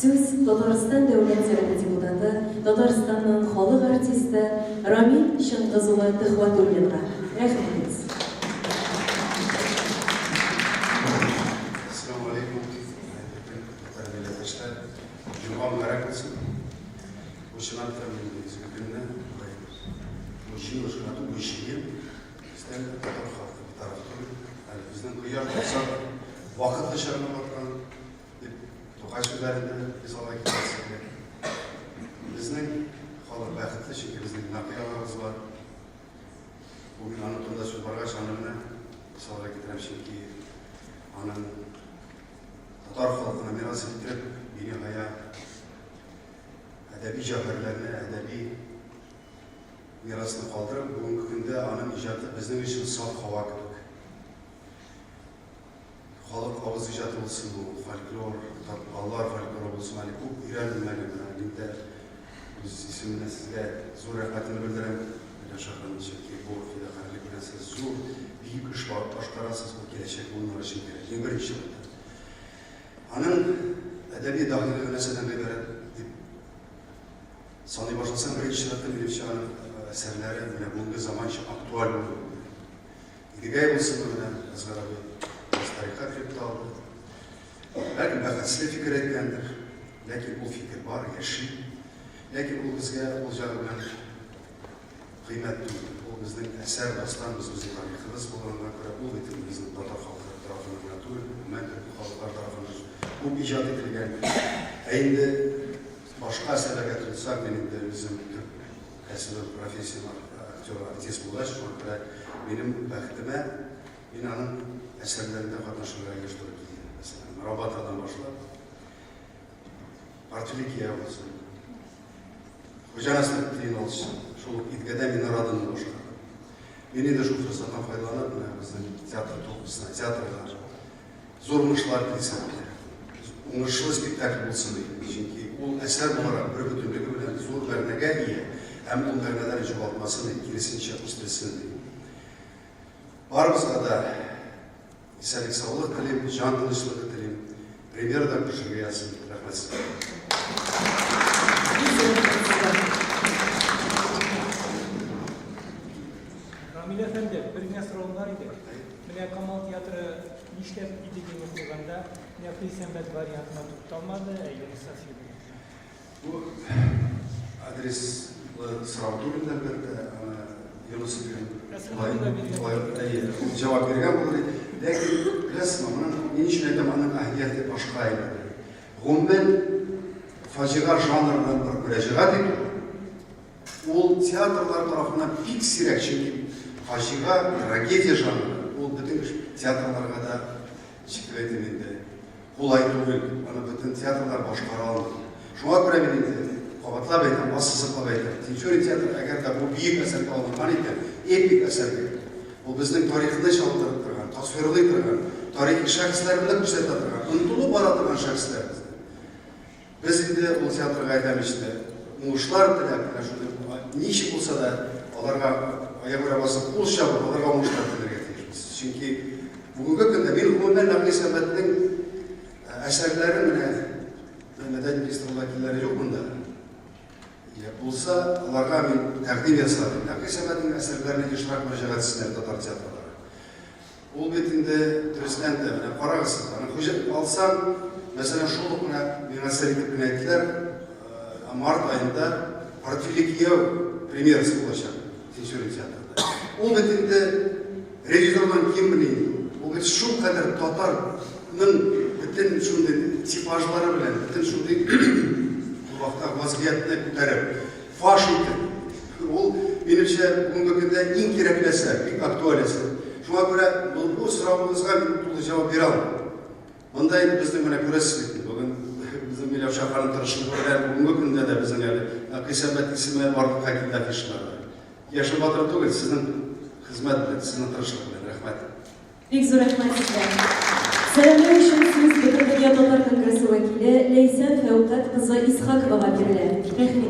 Сүз Татарстан Дәүләт Советы депутаты, Татарстанның халык артисты Рамил Чыңгыз улы Төхвәтуллинга. Рәхим итегез. Ассаламу алейкум, хәерле көн, татар милләттәшләр. Җомга мөбарәк булсын. Бу чынлап та мин изге көнне, бу җыелыш кына түгел, бу җыен. Бездән татар халкы битараф түгел. Әле безнең кояш батса да, вакытлыча гына баткан, дип Тукай сүзләрендә мисалга китерәсе килә. Безнең халык бәхетле, чөнки безнең Нәкый агабыз бар. Бүген аның турында сүз баргач, аны гына мисалга китерәм, чөнки аның татар халкына мирас иттереп, биниһая әдәби җәүһәрләрне, әдәби мирасны калдырып, бүгенге көндә аның иҗаты безнең өчен саф һава кебек. Халык авыз иҗаты булсын бу, фольклор, балалар фольклоры булсын, әле күп өйрәнелмәгән. Менә мин дә үз исемемнән сезгә зур рәхмәтемне белдерәм, Миләүшә ханым, чөнки бу фидакарьлек белән сез зур, бөек эш башкарасыз, ул киләчәк буыннар өчен кирәк, иң беренче чиратта. Аның әдәби даһилыгы нәрсәдән гыйбарәт дип саный башласаң, беренче чиратта, минемчә, аның әсәрләре менә бүгенге заманча актуаль булуы. Идегәй булсынмы менә, Әсгар абый бераз тарихка кереп тә алды. Бәлкем, бәхәсле фикер әйткәндер, ләкин ул фикер бар, яши. Ләкин ул безгә ул җагы белән кыйммәт түгел. Ул безнең әсәр, дастан, без безнең тарихыбыз булганга күрә, ул бит инде безнең татар халкы тарафыннан гына түгел, гомумән төрки халыклар тарафыннан күп иҗат ителгән. Ә инде башка әсәрләргә тотынсак, мин инде үзем төп кәсебем, профессиям актер, артист булгач, шуңа күрә минем бәхетемә, мин аның әсәрләрендә катнашырга еш туры килде. Мәсәлән, Рабатадан башлап, Портфель кия булсын. Хуҗа Насретдин алчы, шул ук Идгәдә Минарадыны башкарды. Мин инде шул форсаттан файдаланып, менә безнең театр труппасына, театрга зур уңышлар телисем килә. Уңышлы спектакль булсын дип, чөнки ул әсәр буларак бер бөтенлеге белән зур мәгънәгә ия һәм ул мәгънәләрен югалтмасын дип, киресенчә, үстерсен дип. Барыбызга да Исәнлек-саулык телим, җан тынычлыгы телим. Премьерада күрешергә язсын. Рәхмәт сезгә. Бик зур рәхмәт сезгә. Рамил әфәнде, бер генә соравым бар иде. Менә Камал театры нишләп Идегәйне куйганда Нәкый Исәнбәт вариантына тукталмады, ә Юныс Сафи вариантына? Бу адреслы сорау түгел, әлбәттә, аны Юныс болай, әйе, ул җавап биргән булыр иде. Ләкин, беләсезме, моның, ни өчен әйтәм, аның әһәмияте башка иде. Гомумән, фаҗига жанрына бер мөрәҗәгать итү, ул театрлар тарафыннан бик сирәк, чөнки фаҗига, трагедия жанры, ул бөтен театрларга да, ничек дип әйтим инде, Кулай түгел, аны бөтен театрлар башкара алмый. Шуңа күрә мин инде кабатлап әйтәм, ассызыклап әйтәм, Тинчурин театры, әгәр дә бу бөек әсәргә алынган икән, эпик әсәргә, ул безнең тарихны чагылдырып торган, тасвирлый торган, тарихи шәхесләрне күрсәтә торган, онытылып бара торган шәхесләр безнең. Без инде ул театрга әйтәм ич инде, уңышлар теләп, менә шундый ничек булса да аларга аягүрә басып кул чабып, аларга уңышлар теләргә тиешбез. Чөнки бүгенге көндә мин гомумән Нәкый Исәнбәтнең әсәрләрен менә мәдәният министрлыгы вәкилләре юк монда. Я булса, аларга мин тәкъдим ясадым. Нәкый Исәнбәтнең әсәрләренә ешрак мөрәҗәгать итсеннәр татар театрлары. Ул бит инде, дөрестән дә, менә карагыз сез, аны хуҗа алсаң, мәсәлән, шул ук менә миңа сер итеп кенә әйттеләр, март аенда Портфельле кияү премьерасы булачак Тинчурин театрында. Ул бит инде ревизордан киммени инде ул. Ул бит шулкадәр татарның бөтен шундый типажлары белән, бөтен шундый ул вакытта вазгыятьне күтәреп, фаш итеп, Ул, минемчә, бүгенге көндә иң кирәкле әсәр, бик актуаль әсәр. Шуңа күрә бу соравыгызга мин тулы җавап бирә алмыйм. Монда инде безнең менә күрәсез бит, бүген безнең Миләүшә ханым тырышлыгы белән бүгенге көндә дә безнең әле Нәкый Исәнбәт исеме барлыкка килде афишаларда. Яшел батыр түгел, сезнең хезмәт белән, сезнең тырышлык белән. Рәхмәт. Бик зур рәхмәт сезгә. Сәламләү өчен сүз Бөтендөнья татар конгрессы вәкиле Ләйсән Фәүкать кызы Исхаковага бирелә. Рәхим итегез.